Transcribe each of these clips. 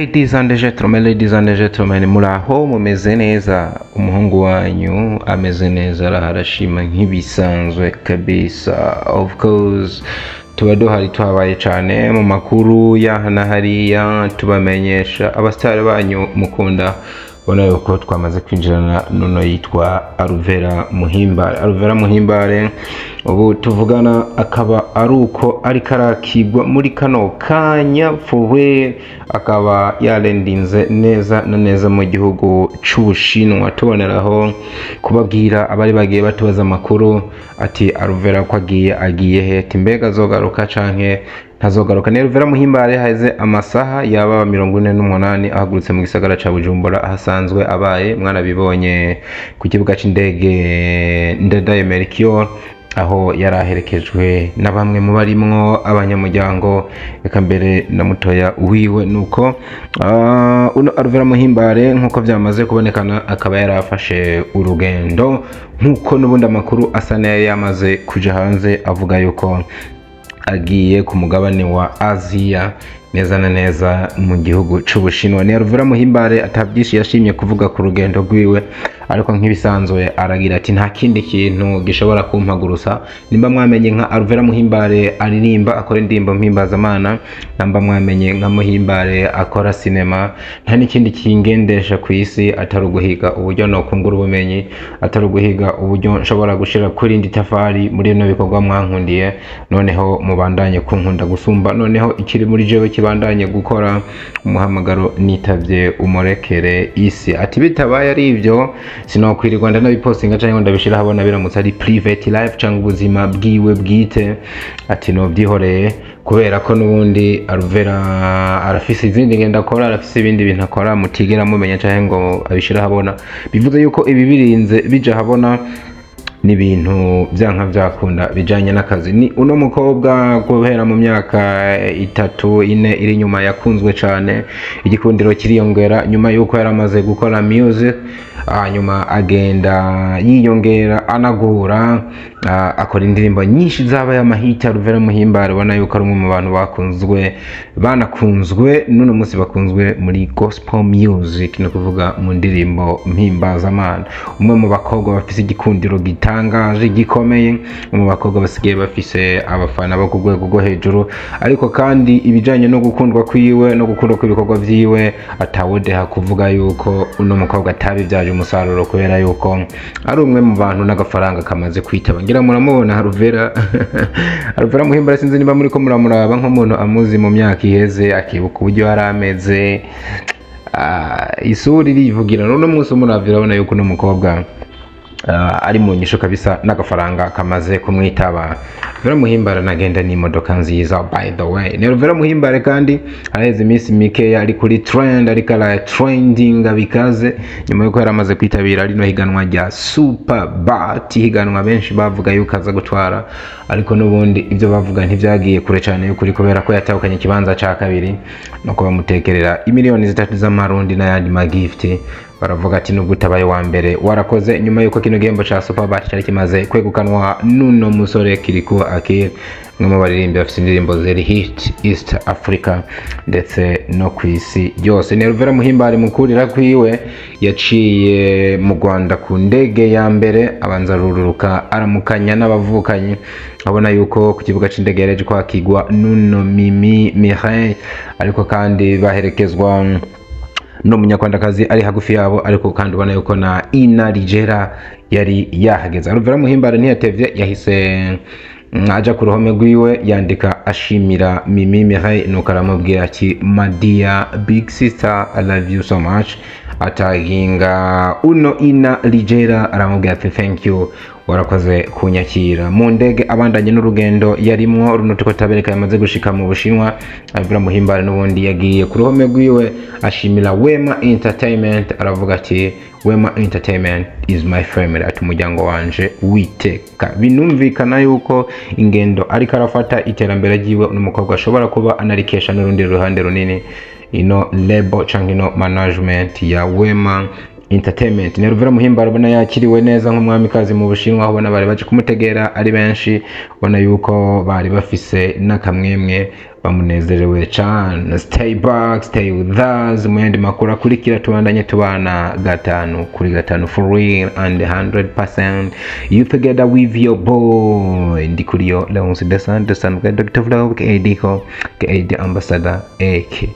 Ladies and gentlemen, ladies and gentlemen, muraho, mumeze neza? Umuhungu wanyu ameze neza, arashima nk'ibisanzwe kabisa. Of course tuba duhari, tuhabaye cyane mu makuru y'aha na hariya, tubamenyesha abasitari banyu mukunda. Ubona yuko twamaze kwinjirana nuno yitwa Alvera Muhimbare. Alvera Muhimbare ubu tuvugana akaba ari uko ariko arakigwa muri kano kanya fuwe, akaba yarendinze neza na neza mu gihugu c'Ubushinwa. Tuboneraho kubabwira abari bagiye batubaza amakuru ati Alvera ko agiye, agiye he? Ati mbega azogaruka canke ntazogaruka? Ni Alvera Muhimbare haheze amasaha yaba 48 ahagurutse mu gisagara ca Bujumbura ahasanzwe abaye. Mwarabibonye ku kibuga c'indege Ndadaye Melchior, aho yari aherekejwe na bamwe mu barimwo abanyamuryango, reka mbere na mutoya wiwe. Nuko uno Alvera Muhimbare, nk'uko byamaze kubonekana, akaba yarafashe urugendo, nk'uko n'ubundi amakuru asa n'ayari yamaze kuja hanze avuga yuko agiye ku mugabane wa Aziya, neza na neza mu gihugu c'Ubushinwa. Ni Alvera Muhimbare atabyinshi yashimye kuvuga ku rugendo rwiwe, ariko nk'ibisanzwe aragira ati nta kindi kintu gishobora kumpagurusa. Nimba mwamenye nka Alvera Muhimbare aririmba, akora indirimbo mpimbazamana, namba mwamenye nka Muhimbare akora sinema, nta n'ikindi kingendesha ku isi atari uguhiga uburyo nokungura ubumenyi, atari uguhiga uburyo nshobora gushira kuri indi tafari muri bino bikorwa mwankundiye. Noneho mubandanye kunkunda gusumba, noneho ikiri muri jewe kibandanye gukora, umuhamagaro nitavye umurekere isi. Ati bitabaye ari ibyo sinokwirirwa ndanabipostinga cyangwa ndabishira habona, biramutse ari private life cyangwa ubuzima bwiwe bwite, ati nobyihoreye, kubera ko n'ubundi Alvera arafise izindi ngendo akora, arafise ibindi bintu akora mutigera mumenya cyangwa ngo abishira habona. Bivuze yuko ibi birinze bija habona n'ibintu byanka byakunda bijanye n'akazi. Ni uno mukobwa guhera mu myaka 3, 4 iri nyuma yakunzwe cyane, igikundiro kiriyongera nyuma yuko yaramaze gukora music, hanyuma agenda yiyongera, anagura, akora indirimbo nyinshi zabaye amahita. Alvera Muhimbare ubona yuko ari umwe mu bantu bakunzwe, banakunzwe n'uno munsi, bakunzwe muri gospel music, ni ukuvuga mu ndirimbo mpimbazamana. Umwe mu bakobwa bafise igikundiro gitangaje, gikomeye, umwe mu bakobwa basigaye bafise abafana bo ku rwego rwo hejuru. Ariko kandi ibijanye no gukundwa kwiwe no gukundwa kw'ibikorwa vyiwe, atawodeha kuvuga yuko uno mukobwa atabibyaje umusaruro, kubera yuko ari umwe mu bantu n'agafaranga kamaze kwitaba. Ngira muramubona Alvera Muhimbare, sinzi niba muriko muramuraba nk'umuntu amuzi mu myaka iheze, akibuka uburyo yari ameze. Isura irivugira. N'uno munsi umuravye urabona yuko uno mukobwa ari mu nyisho kabisa, n'agafaranga kamaze kumwitaba. Alvera Muhimbare nagenda n'imodoka nziza, by the way. Ni Alvera Muhimbare kandi araheze iminsi mikeya ari kuri trend, ariko ara trending bikaze, nyuma yuko yari amaze kwitabira rino higanwa rya Super Bat, higanwa benshi bavuga yuko aza gutwara, ariko n'ubundi ibyo bavuga ntivyagiye kure cyane y'ukuri, kubera ko yatahukanye ikibanza ca kabiri no bamutekerera imiliyoni 3 z'amarundi n'ayandi magift. Baravuga ati nubwo utabaye wa mbere, warakoze. Nyuma yuko kino gihembo ca Super Bat cari kimaze kwegukanwa n'uno musore Kirikou Akili, umwe mu baririmbyi bafite indirimbo ziri hit East Africa ndetse no ku isi yose. Ni Alvera Muhimbare mu kurira kwiwe yaciye mu Rwanda ku ndege ya mbere, abanza arururuka, aramukanya n'abavukanyi. Abona yuko ku kibuga c'indege yareje kwakirwa n'uno Mimi Mireille, ariko kandi baherekezwa n'umunyarwandakazi ari hagufi yabo, ariko kandi ubona yuko na Ina Ligera yari yahageze. Alvera Muhimbare ntiyatevye, yahise aja ku ruhome rwiwe yandika ashimira Mimi Mireille, nuko aramubwira ati "My dear big sister, I love you so much." Ataginga uno Ina Ligera, aramubwira ati "Thank you, warakoze kunyakira." Mu ndege abandanye n'urugendo yarimwo runo tuko tabereka, yamaze gushika mu Bushinwa. Alvera Muhimbare n'ubundi yagiye ku ruhome rwiwe ashimira Wema Entertainment, aravuga ati "Wema Entertainment is my family", ati umuryango wanje witeka. Binumvikana yuko ingendo ariko arafata, iterambere ryiwe, uno mukobwa ashobora kuba anarikesha n'urundi ruhande runini ino label canke ino management ya Wema. Entertainment. Ni Alvera Muhimbaro ubona yakiriwe neza nk'umwamikazi mu Bushinwa, aho ubona bari baje kumutegera ari benshi, ubona yuko bari bafise n'akamwemwe, bamunezerewe cane. Stay back, stay with us. Mu yandi makuru akurikira tubandanye tubana 5 kuri 5 for real and 100% you together with your boy Ndikuriyo Leonce Desan Desan Dr. Vlog aka Diko aka the Ambassador aka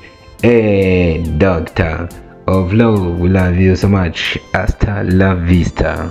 Doctor of Love. We love you so much. Hasta la vista.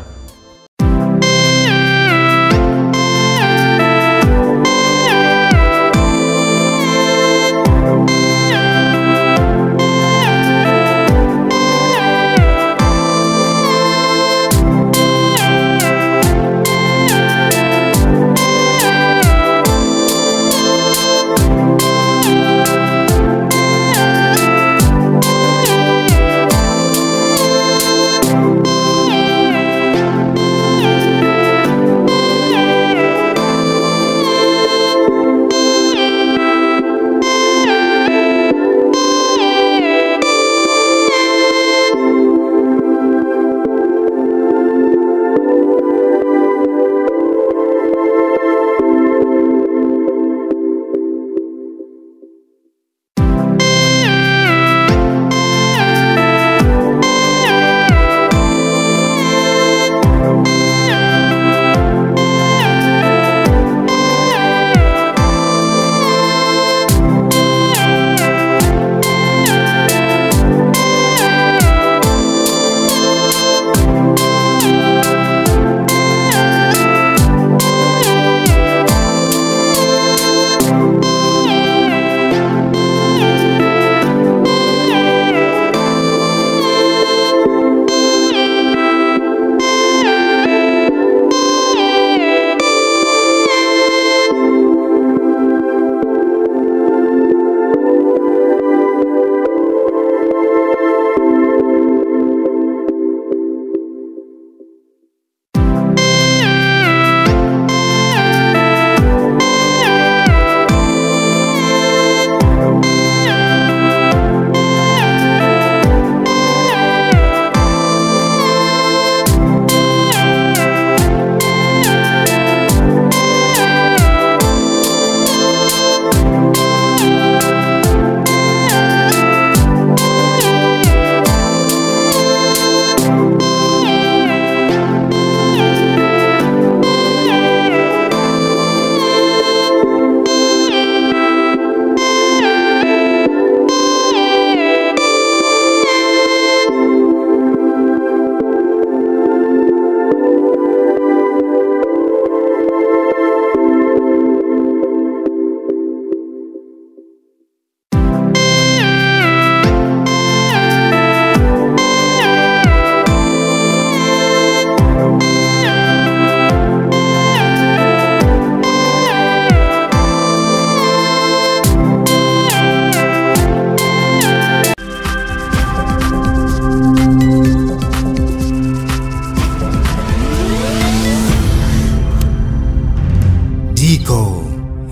Diko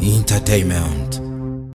Entertainment.